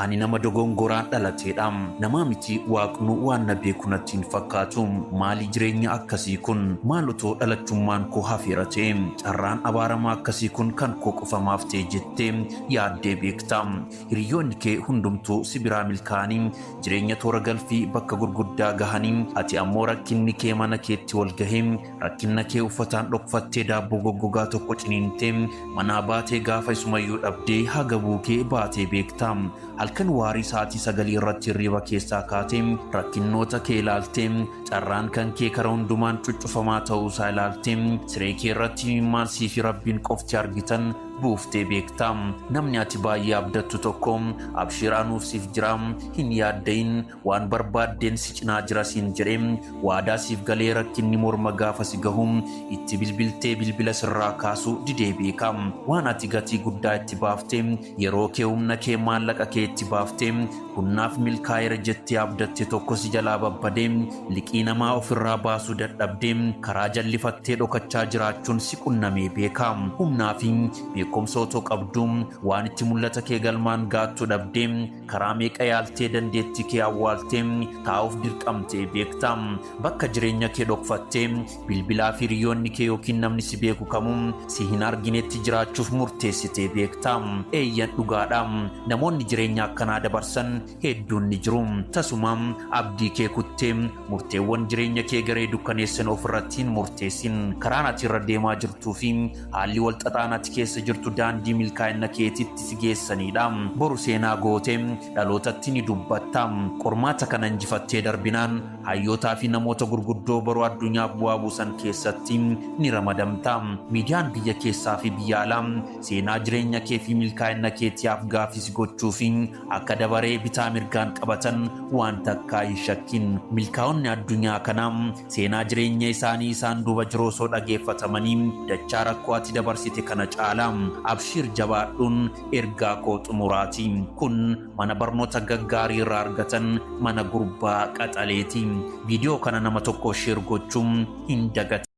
Ani nama dogongoraan dhalateedha. Namaa miti, waaqnu waan na beeku natti hin fakkaatu. Maali jireenya akkasii kun? Maal otoo dhalachummaan koo hafeera ta'e? Carraan abaaramaa akkasii kun kan koo qofamaaf ta'e jettee yaaddee beekta? Hiriyoonni kee hundumtuu si biraa milkaa'anii jireenya toora galfii bakka gurguddaa gahanii, ati ammoo rakkinni kee mana keetti wal gahee, rakkinna kee uffataan dhokfattee, daabboo goggogaa tokko ciniintee manaa baatee, gaafa isumayyuu dhabdee hagabuu kee baatee beekta? Halkan waarii sa'aatii 9 irratti hirriba keessaa kaatee, rakkinnoota kee ilaaltee, carraan kan kee kara hundumaan cuccufamaa ta'uusaa ilaaltee, siree kee irratti imimmaan sii fi Rabbiin qofti argitan buuftee beekta? Namni ati baay'ee abdattu tokko "Abshiir, anuuf siif jira, hin yaaddayin, waan barbaaddeen si cinaa jira" siin jedhee waadaa siif galee, rakkinni morma gaafa si gahu itti bilbiltee bilbila sirraa kaasuu didee beeka? Waan ati gatii guddaa itti baaftee, yeroo kee, humna kee, maallaqa kee itti baaftee, kunnaaf milkaa'eera jettee abdatte tokko si jalaa babbadee, liqii namaa ofirraa baasuu dadhabdee, karaa jallifattee dhokachaa jiraachuun si qunnamee beeka? Humnaa fi beekumsa otoo qabduu waan itti mul'ata kee galmaan gaattu dhabdee, karaa meeqa yaaltee dandeettii kee awwaaltee taa'uuf dirqamtee beekta? Bakka jireenya kee dhokfattee, bilbilaa fi hiriyoonni kee yookiin namni si beeku kamuu si hin arginetti jiraachuuf murteessitee beekta? Eeyyan, dhugaadha. Namoonni jireenya akkanaa dabarsan hedduun ni jiru. Tasuma abdii kee kuttee murteewwan jireenya kee garee dukkaneessan ofirratti hin murteessin. Karaan ati irra deemaa jirtuu fi haalli walxaxaan ati keessa jirtu daandii milkaa'ina keetitti si geessanidha. Boru seenaa gootee dhalootatti ni dubbatta. Qormaata kana injifattee darbinaan hayyootaa fi namoota gurguddoo boruu addunyaaf bu'aa buusan keessatti ni ramadamta. Miidiyaan biyya keessaa fi biyya alaa seenaa jireenya kee fi milkaa'ina keetiif gaafii si gochuu fi akka dabaree bitaa mirgaan qabatan waan takkaa hin shakkin. Milkaa'onni addunyaa kanaa seenaa jireenya isaanii isaan duuba jiru osoo dhageeffatamanii dachaa rakkoo ati dabarsite kana caala. Abshiir, jabaadhuun ergaa koo xumuraati. Kun mana barnoota gaggaarii irraa argatan, mana gurbaa qaxaleeti. Viidiyoo kana nama tokko share gochuun hin dagatin.